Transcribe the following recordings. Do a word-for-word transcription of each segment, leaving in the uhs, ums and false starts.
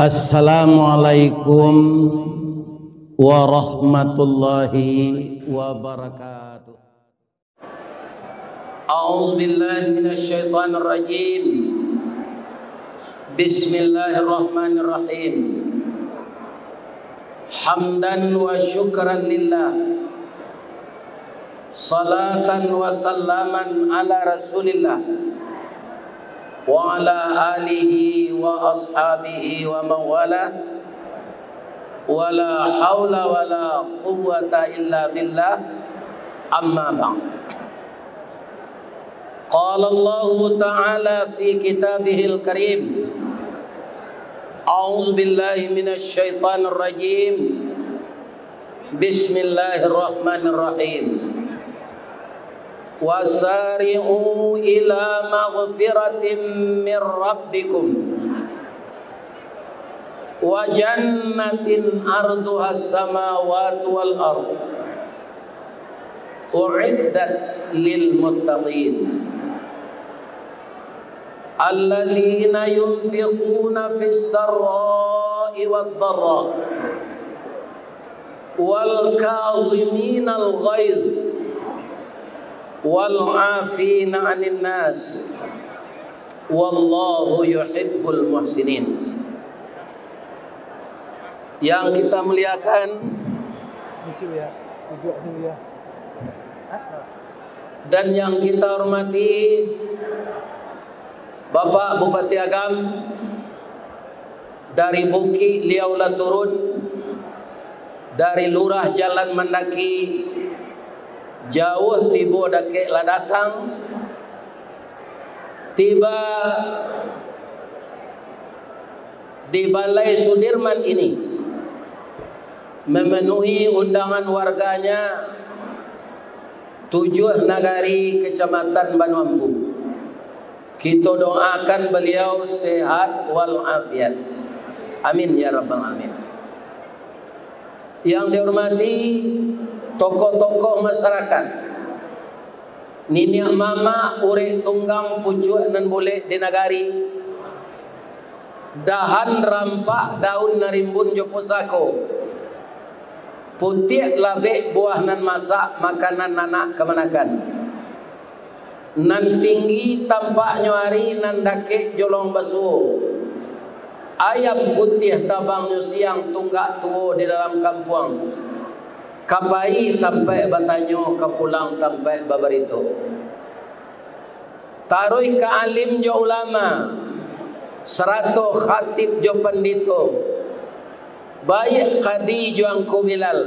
Assalamualaikum warahmatullahi wabarakatuh. A'udzu billahi minasy syaithanir rajim. Bismillahirrahmanirrahim. Hamdan wa syukran lillah. Salatan wa salaman ala Rasulillah, wa ala alihi wa ashabihi wa man walah. Wa la haula wa la quwwata illa billah. Amma ba'd. Qala Allahu ta'ala fi kitabihil karim. A'udzu billahi minasy syaithanir rajim. Bismillahirrahmanirrahim. Wasari'u ila maghfiratin mir rabbikum wa jannatin arduhas samawati wal ard, u'iddat lil muttaqin. Alladzina yunfiquna fis sarra'i wad dharra, wal kaziminal ghaiz, wal 'afina 'anin nas, wallahu yuhibbul muhsinin. Yang kita muliakan, Misi ya, duduk sini ya. Dan yang kita hormati, Bapak Bupati Agam, dari bukik liau lah turun, dari lurah jalan mandaki, jauah tibo dakek lah datang, tiba di Balai Sudirman ini, memenuhi undangan warganya tujuah nagari Kecamatan Banuambu. Kito doakan baliau sehat wal afiat. Amin ya rabbal alamin. Yang dihormati tokoh-tokoh masyarakat, niniak mamak urek tunggang pucuak nan bulek di nagari, dahan rampak daun nan rimbun jo pusako, putiak labek buah nan masak makanan anak kamanakan, nan tinggi tampaknyo ari nan dakek jolong basuo, ayam putiah tabangnyo siang tunggak tuo di dalam kampuang, ka pai tampaik batanyo, ka pulang tampaik babarito. Taruih ka alim jo ulama, sarato khatib jo pandito, baiak kadi jo Angku Bilal,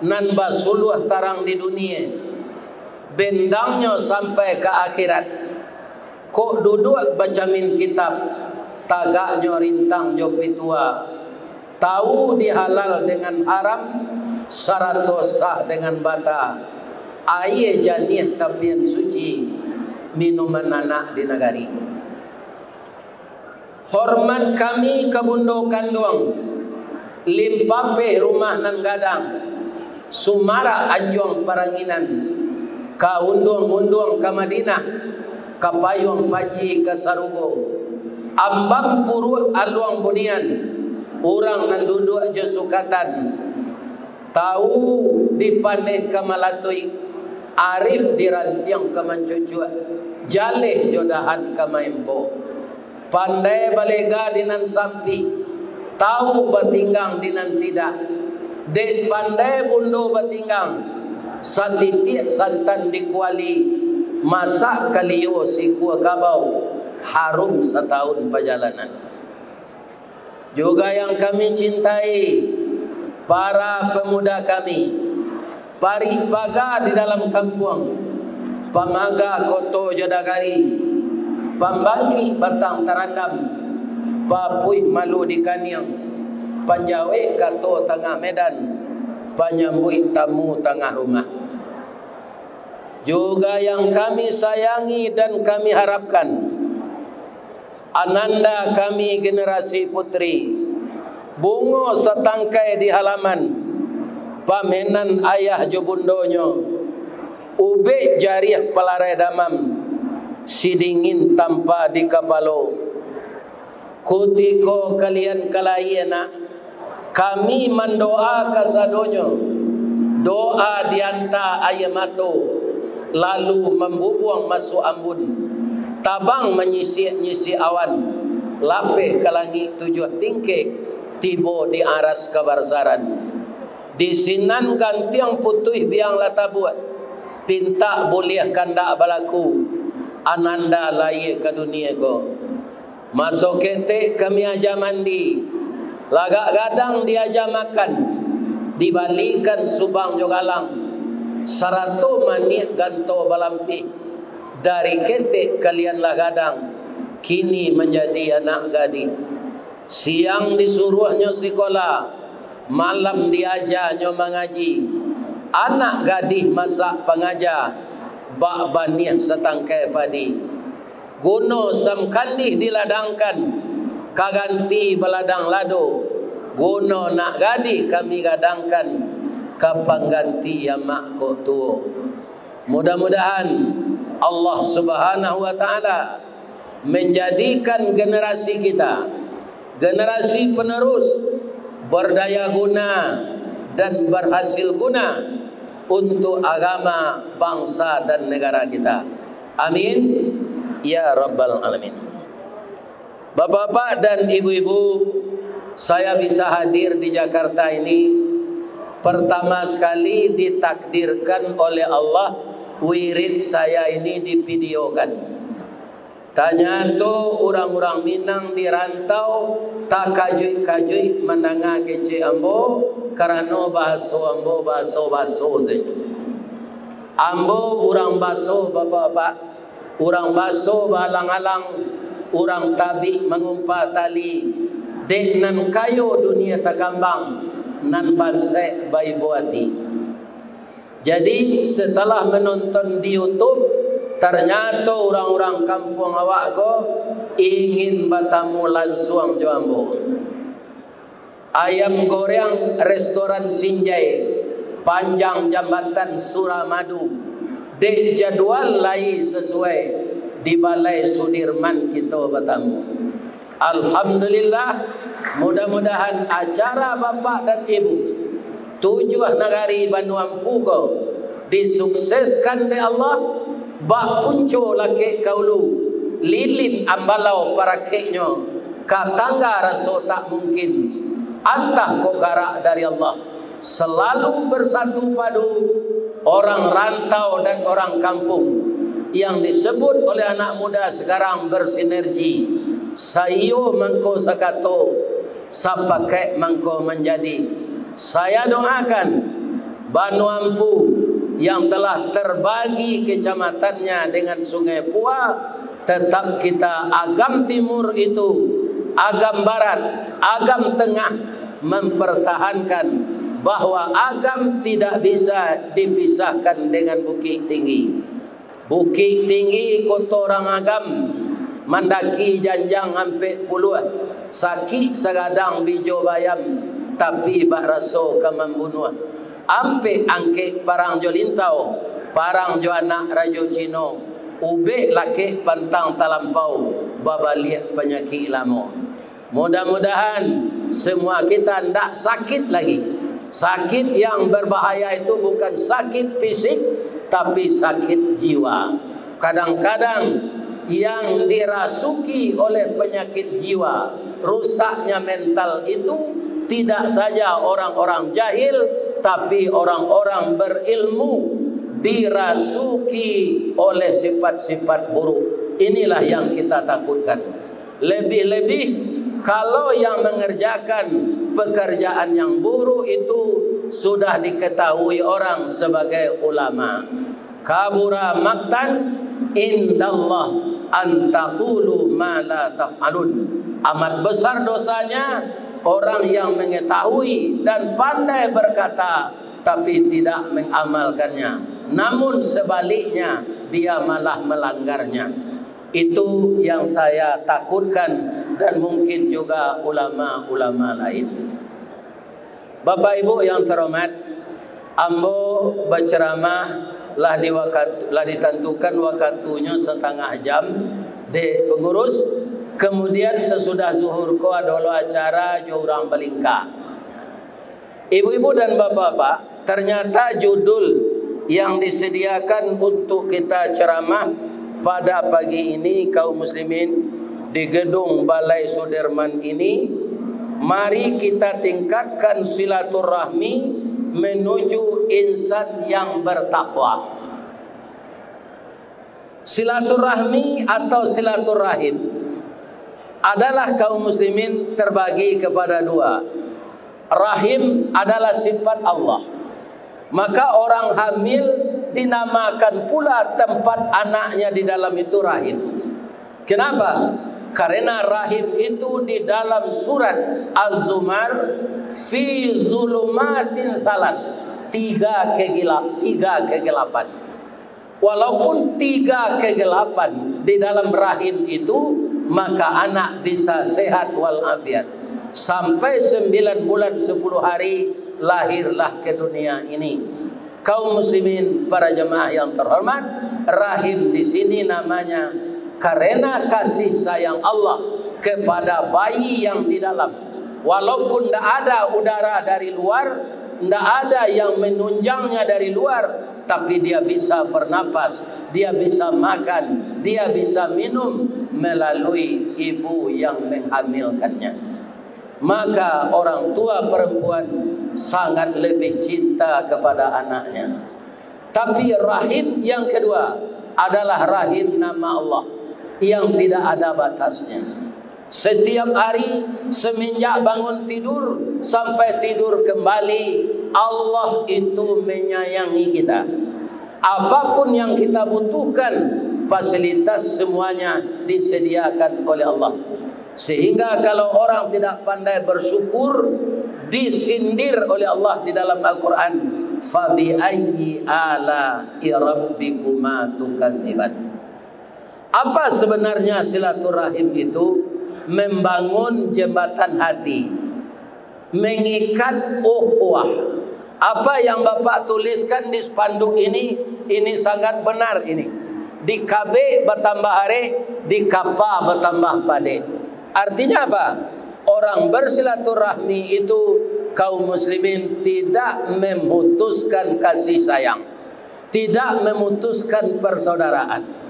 nan basuluah tarang di dunie, bendangnyo sampai ka akhirat. Kok duduak bacamin kitab, tagaknyo rintang jo pitua, tau di halal dengan haram, sarato sah dengan bata, aia janiah tapian suci, minuman anak di nagari. Hormat kami ka bundo kanduang, limpapeh rumah nan gadang, sumarak anjuang paranginan, ka unduang-unduang ka Madinah, ka payuang panji ka sarugo, ambang puruak aluang bunian, urang nan duduak jo sukatan, tau dipaneh ka malatuik, arif dirantiang ka mancucuak, jaleh jo dahan ka maempok. Pandai balega di nan sampik, tau batinggang di nan tidak. Dek pandai bundo batinggang, satitiak santan di kuali, masak kalio sikua kabau, harum satahun pajalanan. Juga yang kami cintai, para pemuda kami, parik paga di dalam kampuang, pamaga koto jo nagari, pambangkik batang tarandam, papuih malu di kaniang, panjawek kato tangah medan, panyambuik tamu tangah rumah. Juga yang kami sayangi dan kami harapkan, ananda kami generasi putri, bungo satangkai di halaman, pamenan ayah jo bundonyo, ubek jariah palarai damam, sidingin tampa di kapalo, Kutiko kalian ka lahia nak, kami mandoa kasadonyo, doa dianta aia mato, lalu mambubuang masuak ambun, tabang manyisiak-nyisiak awan, lapeh ka langik tujuah tingkek, tibo di aras kabarzaran. Di sinan gantiang putuih biang lah tabuak, pintak buliah kandak balaku, ananda lahia ka dunia ko. Maso ketek kami aja mandi, lagak gadang diaja makan, dibalikan subang jo galang, sarato maniak ganto balampih. Dari ketek kalian lah gadang, kini manjadi anak gadih. Siang disuruahnyo sikola, malam diajanyo mangaji. Anak gadih masak pangaja, bak baniah satangkai padi. Guno samkandih diladangkan, ka ganti baladang lado. Guno nak gadih kami gadangkan, ka pangganti amak kok tuo. Mudah-mudahan Allah Subhanahu wa Ta'ala menjadikan generasi kita generasi penerus, berdaya guna, dan berhasil guna untuk agama, bangsa, dan negara kita. Amin, ya Rabbal Alamin. Bapak-bapak dan ibu-ibu, saya bisa hadir di Jakarta ini, pertama sekali ditakdirkan oleh Allah, wirid saya ini divideokan. Tanyato urang-urang Minang di rantau takajuik-kajuik mandanga kecek ambo, karano bahaso ambo bahaso-bahaso sajo. Ambo urang baso, bapak-bapak, urang baso baalang-alang, urang tabik mangumpa tali, dek nan kayo dunia takambang, nan bansaik baibo ati. Jadi, setelah menonton di YouTube, ternyata urang-urang kampuang awak ko ingin batamu lansuang jo ambo. Ayam goreng restoran Sinjai, panjang jambatan Suramadu, dek jadwal lai sasuai, di Balai Sudirman kito batamu. Alhamdulillah, mudah-mudahan acara bapak dan ibu tujuah nagari Banua Ampu ko disukseskan dek Allah, bak punco lakek ka ulu, lilin ambalau parakeknyo, ka tangga raso tak mungkin, antah kok garak dari Allah. Selalu bersatu padu orang rantau dan orang kampung yang disebut oleh anak muda sekarang bersinergi, saiyo mangko sakato, sapakaik mangko manjadi. Saya doakan Banua Ampu yang telah terbagi kecamatannya dengan Sungai Pua, tetap kita Agam Timur itu, Agam Barat, Agam Tengah, mempertahankan bahwa Agam tidak bisa dipisahkan dengan Bukik Tinggi. Bukik Tinggi koto urang Agam, mandaki janjang ampek puluah, sakik sagadang bijo bayam, tapi bak raso ka mambunuah. Ampek angkek parang jo lintau, parang jo anak rajo Cino, ubek lakek pantang talampau, babaliak panyakik lamo. Mudah-mudahan semua kita ndak sakit lagi. Sakit yang berbahaya itu bukan sakit fisik, tapi sakit jiwa. Kadang-kadang yang dirasuki oleh penyakit jiwa, rusaknya mental itu tidak saja orang-orang jahil, tapi orang-orang berilmu dirasuki oleh sifat-sifat buruk. Inilah yang kita takutkan. Lebih-lebih, kalau yang mengerjakan pekerjaan yang buruk itu sudah diketahui orang sebagai ulama. Kabura maktan indallah an taqulu ma la taf'alun. Amat besar dosanya orang yang mengetahui dan pandai berkata, tapi tidak mengamalkannya. Namun sebaliknya, dia malah melanggarnya. Itu yang saya takutkan dan mungkin juga ulama-ulama lain. Bapak Ibu yang terhormat, ambo berceramah lah di wakat-, lah ditentukan wakatunyo setengah jam dek pengurus. Kemudian sasudah zuhur ko ado lo acara jo urang balingka. Ibu-ibu dan bapak-bapak, ternyata judul yang disediakan untuk kita ceramah pada pagi ini, kaum muslimin, di gedung Balai Sudirman ini, mari kita tingkatkan silaturahmi menuju insan yang bertakwa. Silaturahmi atau silaturahim adalah, kaum muslimin, terbagi kepada dua. Rahim adalah sifat Allah. Maka orang hamil dinamakan pula tempat anaknya di dalam itu rahim. Kenapa? Karena rahim itu di dalam surat Az-Zumar, fi zulumatin salas, tiga kegila-, tiga kegelapan. Walaupun tiga kegelapan di dalam rahim itu, maka anak bisa sehat walafiat. Sampai sembilan bulan sepuluh hari, lahirlah ke dunia ini. Kaum muslimin, para jemaah yang terhormat, rahim di sini namanya karena kasih sayang Allah kepada bayi yang di dalam. Walaupun ndak ada udara dari luar, ndak ada yang menunjangnya dari luar, tapi dia bisa bernapas, dia bisa makan, dia bisa minum melalui ibu yang menghamilkannya. Maka orang tua perempuan sangat lebih cinta kepada anaknya. Tapi rahim yang kedua adalah rahim nama Allah yang tidak ada batasnya. Setiap hari, semenjak bangun tidur sampai tidur kembali, Allah itu menyayangi kita. Apapun yang kita butuhkan, fasilitas semuanya disediakan oleh Allah. Sehingga kalau orang tidak pandai bersyukur, disindir oleh Allah di dalam Al-Quran, "Fabi ayyi ala'i rabbikuma tukadziban." Apa sebenarnya silaturahim itu? Membangun jembatan hati, mengikat ukhuwah. Apa yang Bapak tuliskan di spanduk ini, ini sangat benar ini. Di kabek batambah arek, di kapa batambah padek. Artinya apa? Orang bersilaturahmi itu, kaum muslimin, tidak memutuskan kasih sayang, tidak memutuskan persaudaraan.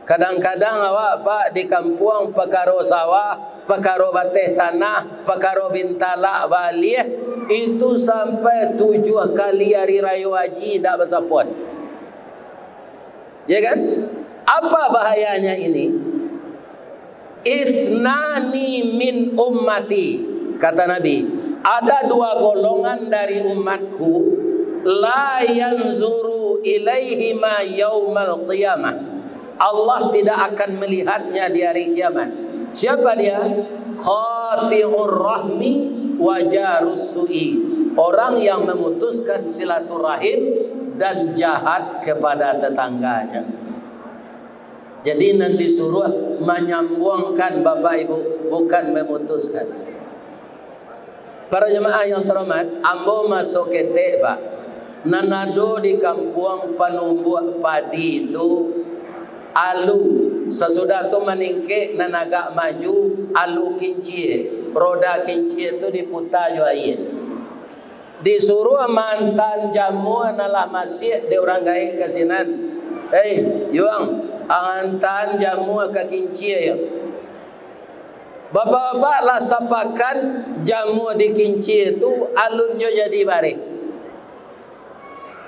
Kadang-kadang awak, Pak, di kampuang, pakaro sawah, pakaro bateh tanah, pakaro bintalak, baliah, itu sampai tujuah kali hari rayo haji indak basapoan. Ya kan? Apa bahayanya ini? "Isnani min ummati," kata Nabi, "ada dua golongan dari umatku, la yanzuru ilaihima yaumal qiyamah." Allah tidak akan melihatnya di hari kiamat. Siapa dia? "Qati'ur rahmi wa jarus su'i." Orang yang memutuskan silaturahim dan jahat kepada tetangganya. Jadi, nan disuruh manyambuangkan, Bapak Ibu, bukan memutuskan. Para jemaah yang terhormat, ambo maso ketek, Pak, nan ado di kampuang panumbuak padi tu, alu, sasudah tu maningkek nan agak maju, alu kincie, roda kincie tu diputa jo aia. Disuruah maantaan jamua nan lah masiak dek urang gaek ka sinan. "Eh, Yuang, antaan jamua ka kincie yo." Bapak-bapak lah sapakan jamua di kincie tu alunnyo jadi bareh.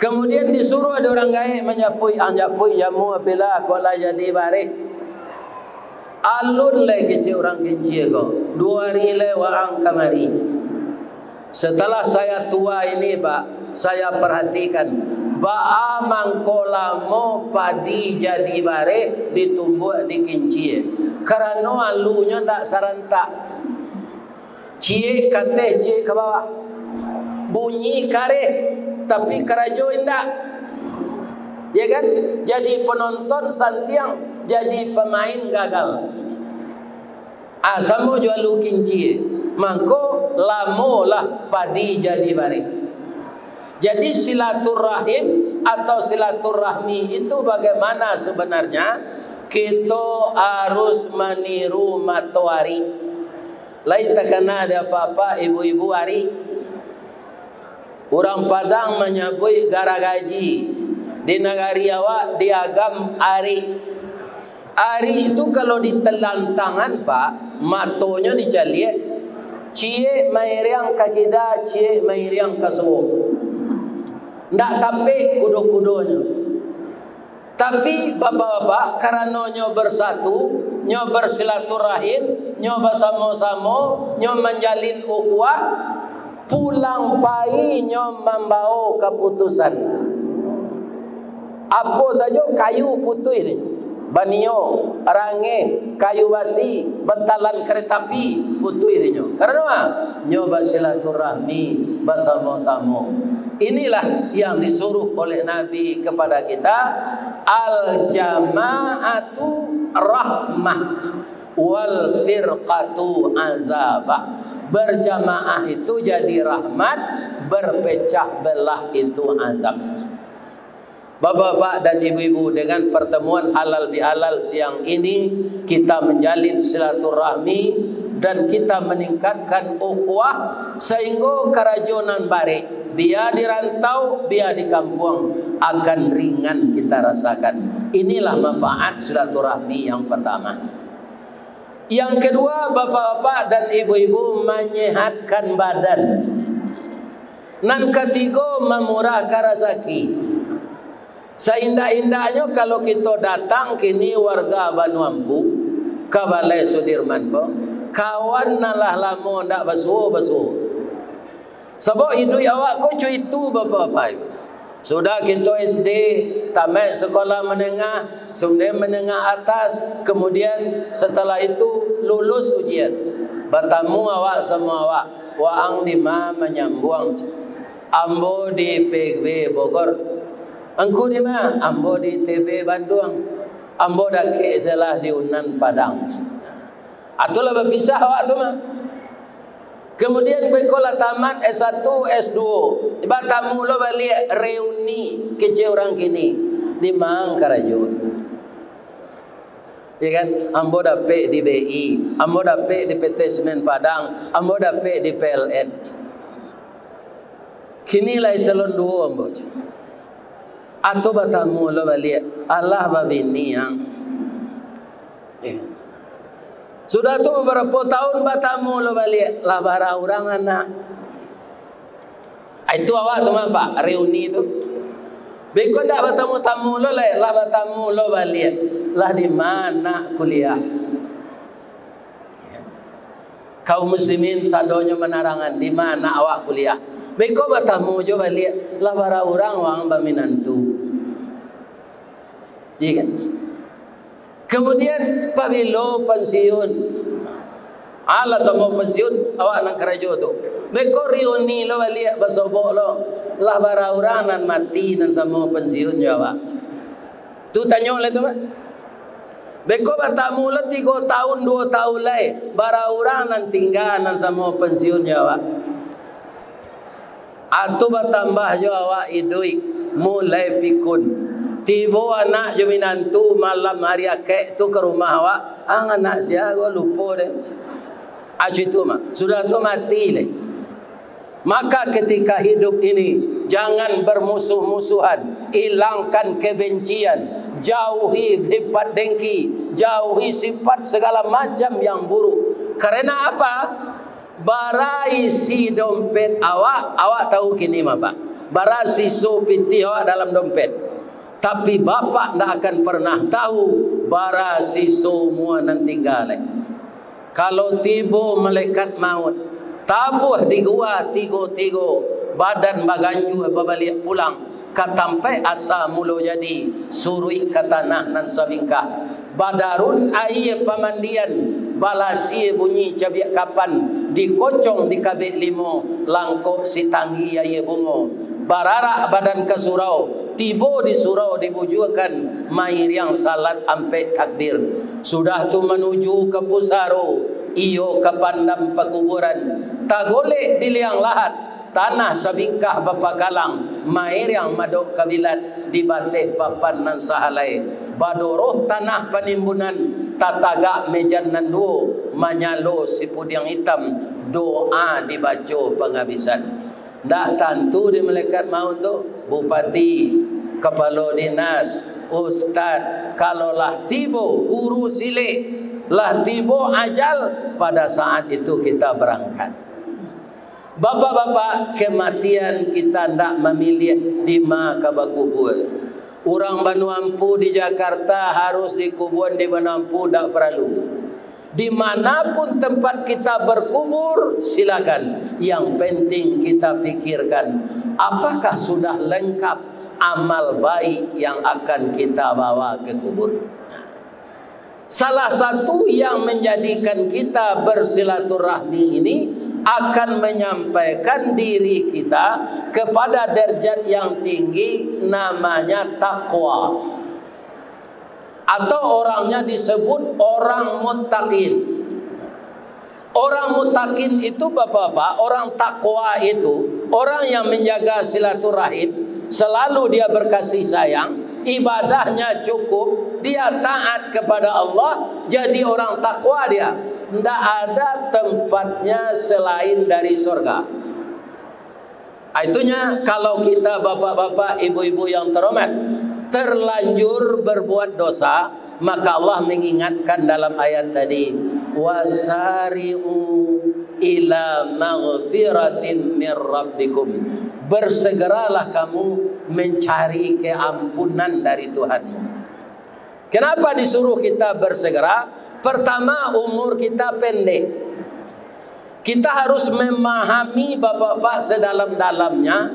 Kemudian disuruah dek urang gaek manjapuik, "Ang japuik jamua pila kok lah jadi bareh." "Alun lai," kecek urang kincie ko, "duo ari lai waang kamari." Setelah saya tua ini, Pak, saya perhatikan, baa mangko lamo padi jadi bareh ditumbuak di kincie. Karano alunyo ndak sarantak. Ciek ka ateh, ciek ka bawah. Bunyi kareh, tapi karajo indak. Ya kan? Jadi penonton santiang, jadi pemain gagal. Ah, samo jo alu kincie. Mangko lamolah padi jadi bareh. Jadi silaturahim atau silaturahmi itu bagaimana sebenarnya? Kito harus maniru matoari. Lai takana di apak-apak ibu-ibu ari. Urang Padang manyabuik garagaji. Di nagari awak di Agam ari. Ari tu kalau ditelan tangan, Pak, matonyo dicaliak, ciek mairiang ka kida, ciek mairiang ka suok. Ndak tapek kudo-kudonyo. Tapi, bapak-bapak, karano nyo bersatu, nyo bersilaturahim, nyo basamo-samo, nyo manjalin ukhuwah, pulang pai nyo mambawo kaputusan. Apo sajo kayu putuih dek nyo, banio, rangeh, kayu basi, bantalan kareta api, putuih dek nyo. Karano a? Nyo basilaturahmi, basamo-samo. Inilah yang disuruh oleh Nabi kepada kita, "Al-jama'atu rahmah, wal firqatu azabah." Berjamaah itu jadi rahmat, berpecah belah itu azab. Bapak-bapak dan ibu-ibu, dengan pertemuan halal bihalal siang ini, kita menjalin silaturahmi dan kita meningkatkan ukhuwah, sehingga karajo nan barek, bia di rantau, bia di kampuang, akan ringan kita rasakan. Inilah manfaat silaturahmi yang pertama. Yang kedua, bapak-bapak dan ibu-ibu, manyehatkan badan. Nan katigo, mamurahkan rasaki. Saindak-indaknyo, kalau kito datang kini warga Banuampu, ka balai Sudirman ko, kawan nan lah lamo ndak basuo-basuo. Sabab iduik awak ko co itu, bapak-bapak. Sudah kito S D, tamaik sekolah menengah, kemudian menengah atas, kemudian setelah itu lulus ujian. Batamu awak samo awak, "Waang di ma manyambuang?" "Ambo di I P B Bogor." "Angku di ma?" "Ambo di I T B Banduang." "Ambo dakek se lah di Unan Padang." Atulah bapisah awak tu mah. Kemudian, beko lah tamat S satu, S dua, batamu lo baliak, reuni kecek urang kini. "Di ma ang karajo?" Ya kan? "Ambo dapek di B I, ambo dapek di P T Semen Padang, ambo dapek di P L N." Kini lai salon duo ambo. Atau batamu lo baliak, "Alah babini ang." Ya. Sudah tu babarapo tahun batamu lo baliak, "Lah bara urang anak." Ah, itu awak tu mah, Pak, reuni tu. Beko ndak batamu-tamu lo lai, lah batamu lo baliak. "Lah di ma anak kuliah?" Kaum muslimin sadonyo manarangan, "Di ma anak awak kuliah?" Beko batamu jo baliak, "Lah bara urang waang baminantu?" Iya kan? Kemudian, "Pabilo pensiun?" "Alah, samo pensiun, awak nan karajo tu." Beko reuni lo baliak, basobok lo, "Lah bara urang nan mati nan samo pensiun jo awak?" Tu tanyo lah tu, Pak. Beko batamu lo tigo tahun, duo tahun lai, bara urang nan tingga nan samo pensiun jo awak? Atau batambah jo awak iduik, mulai pikun. Tibo anak jo minantu malam hari akek tu ka rumah awak, "Ang anak sia ko, lupo deh." Acu itu mah, sudah tu mati leh. Maka ketika hidup ini, jangan bermusuh-musuhan, ilangkan kebencian, jauhi sifat dengki, jauhi sifat segala macam yang buruk. Karena apa? Bara isi dompet awak, awak tahu kini mah, Pak. Bara siso pitih awak dalam dompet. Tapi Bapak ndak akan pernah tahu bara siso umua nan tingga lai. Kalau tibo malaikat maut, tabuah di gua tigo-tigo, badan baganjua babaliak pulang ka tampaik asa mulo jadi, suruik ka tanah nan sabingkah. Badarun aia pamandian, balasie bunyi cabiak kapan, dikocong dikabek limo, langkok sitanggi aia bungo. Bararak badan ka surau, tibo di surau dibujuakan, mairiang salat ampek takbir. Sudah tu manuju ka pusaro, iyo ka pandam pakuburan, tagolek di liang lahat, tanah sabingkah bapakalang, mairiang madok kabilat di bateh papan nan sahalai. Badoroh tanah panimbunan, tatagak mejan nan duo, manyalo sipudiang itam, doa dibaco pangabisan. Ndak tantu di malaikat maut tu, bupati, kapalo dinas, ustad, kalau lah tibo guru silek, lah tibo ajal, pada saat itu kita barangkat. Bapak-bapak, kematian kita ndak mamiliah di ma ka bakubua. Urang Banu Ampu di Jakarta harus dikubuan di Banu Ampu, ndak paralu. Di mana pun tempat kita berkubur, silakan. Yang penting kita pikirkan, apakah sudah lengkap amal baik yang akan kita bawa ke kubur? Salah satu yang menjadikan kita bersilaturahmi ini akan menyampaikan diri kita kepada derajat yang tinggi, namanya takwa. Atau orangnya disebut orang muttaqin. Orang muttaqin itu, Bapak-bapak, orang takwa itu, orang yang menjaga silaturahim, selalu dia berkasih sayang, ibadahnya cukup, dia taat kepada Allah, jadi orang takwa dia. Ndak ada tempatnya selain dari surga. Ah, itunya, kalau kita, bapak-bapak, ibu-ibu yang terhormat, terlanjur berbuat dosa, maka Allah mengingatkan dalam ayat tadi, "Wasari'u ila maghfiratin mir rabbikum." Bersegeralah kamu mencari keampunan dari Tuhanmu. Kenapa disuruh kita bersegera? Pertama, umur kita pendek. Kita harus memahami, bapak-bapak, sedalam-dalamnya,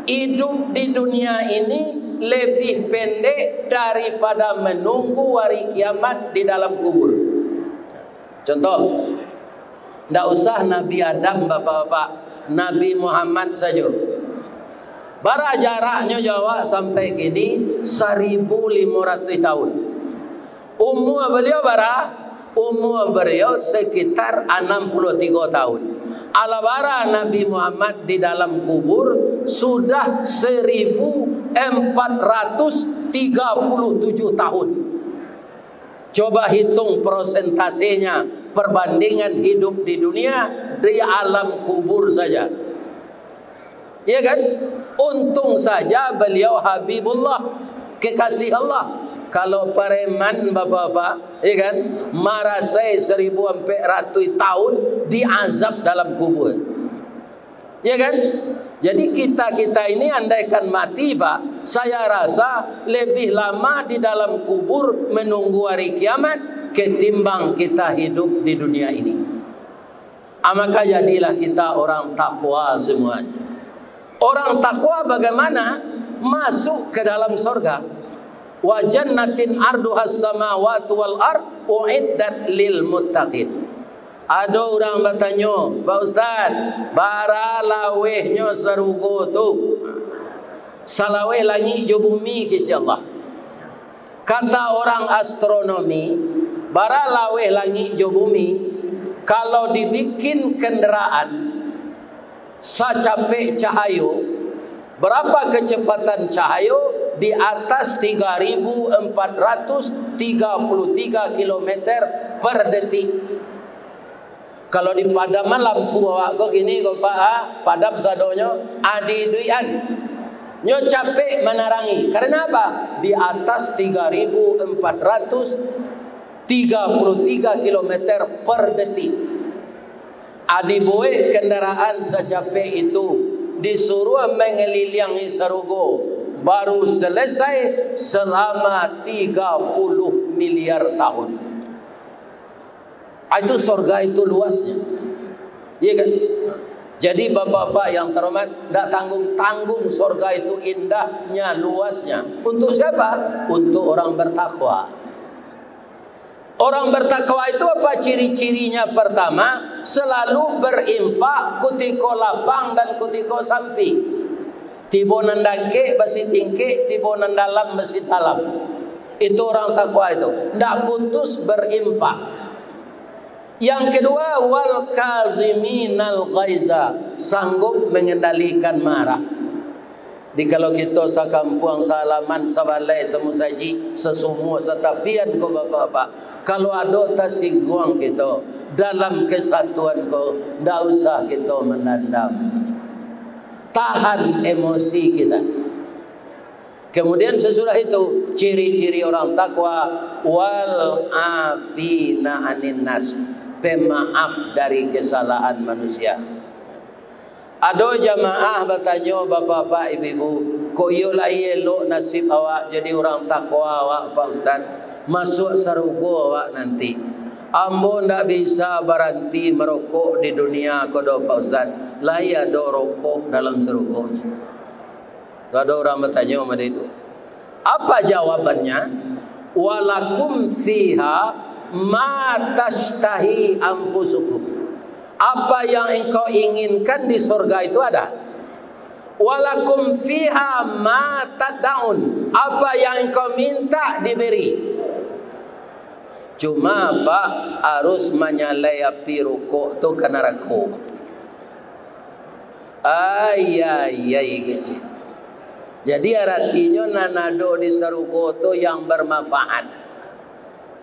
hidup di dunia ini lebih pendek daripada menunggu hari kiamat di dalam kubur. Contoh, ndak usah Nabi Adam, bapak-bapak, Nabi Muhammad sajo. Bara jaraknyo jo awak sampai kini? Saribu limo ratuih tahun. Umua baliau bara? Umua baliau sekitar anam puluah tigo tahun. Alah bara Nabi Muhammad di dalam kubur? Sudah saribu ampat ratuih tigo puluah tujuah tahun. Coba hitung prosentasenya, perbandingan hidup di dunia, di alam kubur saja. Iya kan? Untung saja beliau Habibullah, kekasih Allah. Kalau pareman, bapak-bapak, iya kan, marasai saribu ampat ratuih tahun diazab dalam kubur. Ya kan? Jadi kita-kita ini andaikan mati, Pak, saya rasa lebih lama di dalam kubur menunggu hari kiamat ketimbang kita hidup di dunia ini. Ah, maka jadilah kita orang takwa semuanya. Orang takwa bagaimana? Masuk ke dalam sorga. "Wa jannatin arduhas samawati wal ard uiddat lil muttaqin." Ado urang batanyo, "Pak Ustaz, bara lawehnyo sarugo tu?" Salaweh langik jo bumi, kecek Allah. Kata orang astronomi, bara laweh langik jo bumi, kalau dibikin kendaraan sacapek cahayo, berapa kecepatan cahayo? Di atas tiga ribu empat ratus tiga puluh tiga kilometer per detik. Kalau dipadaman lampu awak ko kini ko, Pak, ah, padam sadonyo, adi duian. Nyo capek manarangi. Karena apa? Di atas tiga ribu empat ratus tiga puluh tiga kilometer per detik. Adi buek kendaraan sacapek itu, disuruh mangaliliangi sarugo, baru selesai selama tiga puluh miliar tahun. Ah, itu sorga itu luasnya. Iya kan? Jadi, bapak-bapak yang terhormat, ndak tanggung-tanggung sorga itu indahnya, luasnya. Untuk siapa? Untuk orang bertakwa. Orang bertakwa itu apa ciri-cirinya? Pertama, selalu berinfak kutiko lapang dan kutiko sampik. Tibo nan dangkek basitingkek, tibo nan dalam basitalam. Itu orang takwa itu. Ndak putus berinfak. Yang kedua, "Wal kaziminal ghaiza", sanggup mengendalikan marah. Di kalau kito sakampuang, sahalaman, sabalai, samusajik, sasumua, satapian ko, Bapak-bapak, kalau ado tasingguang kito dalam kesatuan ko, ndak usah kito mandandam. Tahan emosi kita. Kemudian sesudah itu, ciri-ciri orang takwa, wal afina anin nas, pemaaf dari kesalahan manusia. Ado jamaah batanyo, "Bapak-bapak, ibu-ibu, kok iyo lai elok nasib awak jadi urang takwa awak, Pak Ustaz? Masuak sarugo awak nanti. Ambo ndak bisa baranti marokok di dunia ko doh, Pak Ustaz. Lai ado rokok dalam sarugo?" Tu ado urang batanyo model itu. Apa jawabannya? "Walakum fiha ma tashtahi anfusukum." Apa yang engkau inginkan di sorga itu ada. "Walakum fiha ma tad'un." Apa yang engkau minta diberi. Cuma, Pak, harus manyalai api rokok tu ka narako. Ai, ai, ai, kecil. Jadi, aratinyo nan ado di sarugo tu yang bermanfaat.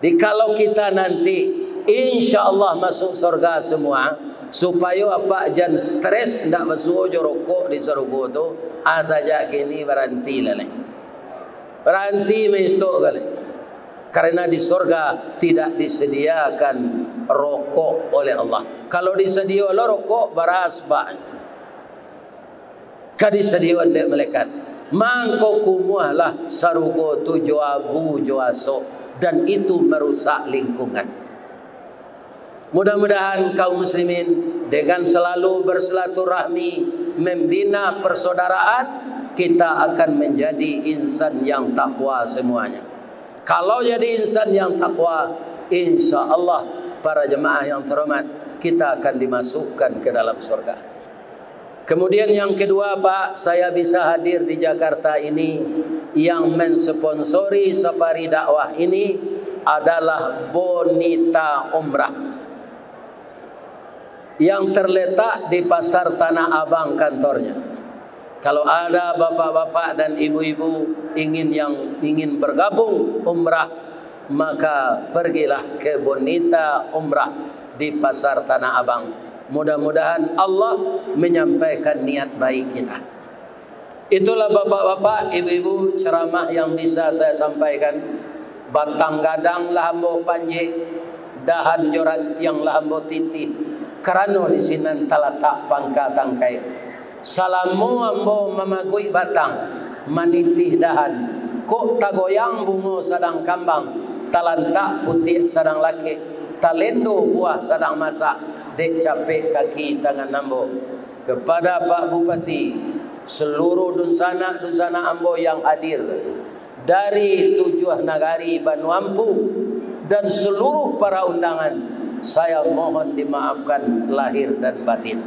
Di kalau kita nanti, insya Allah, masuk sorga semua, supayo apak jan stres, ndak basuo jo rokok di sarugo tu, ah, sajak kini baranti lah, lai. Baranti maisok kali. Karena di sorga tidak disediakan rokok oleh Allah. Kalau disedio lo rokok, baras, Pak. Ka disadiakan dek malaikat. Mangko kumuahlah sarugo tu jo abu jo asok, dan itu merusak lingkungan. Mudah-mudahan kaum muslimin dengan selalu bersilaturahmi, membina persaudaraan, kita akan menjadi insan yang takwa semuanya. Kalau jadi insan yang takwa, insya Allah, para jemaah yang terhormat, kita akan dimasukkan ke dalam surga. Kemudian yang kedua, Pak, saya bisa hadir di Jakarta ini, yang mensponsori safari dakwah ini adalah Bonita Umrah yang terletak di Pasar Tanah Abang kantornya. Kalau ada bapak-bapak dan ibu-ibu ingin, yang ingin bergabung umrah, maka pergilah ke Bonita Umrah di Pasar Tanah Abang. Mudah-mudahan Allah menyampaikan niat baik kita. Itulah, bapak-bapak, ibu-ibu, ceramah yang bisa saya sampaikan. Batang gadang lah ambo panjek, dahan jo rantiang lah ambo titih, karano di sinan talatak pangka tangkai. Salamo ambo mamaguik batang, manitih dahan, kok tagoyang bungo sadang kambang, talantak putiak sadang lakek, talendo buah sadang masak, dek capek kaki tangan ambo. Kepada Pak Bupati, seluruh dunsanak-dunsanak ambo yang hadir dari tujuah nagari Banuampu, dan seluruh para undangan, saya mohon dimaafkan lahir dan batin.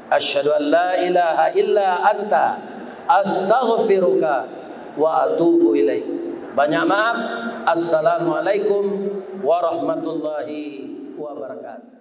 Asyhadu an la ilaha illa anta, astaghfiruka wa atubu ilaik. Banyak maaf. Assalamualaikum warahmatullahi wabarakatuh.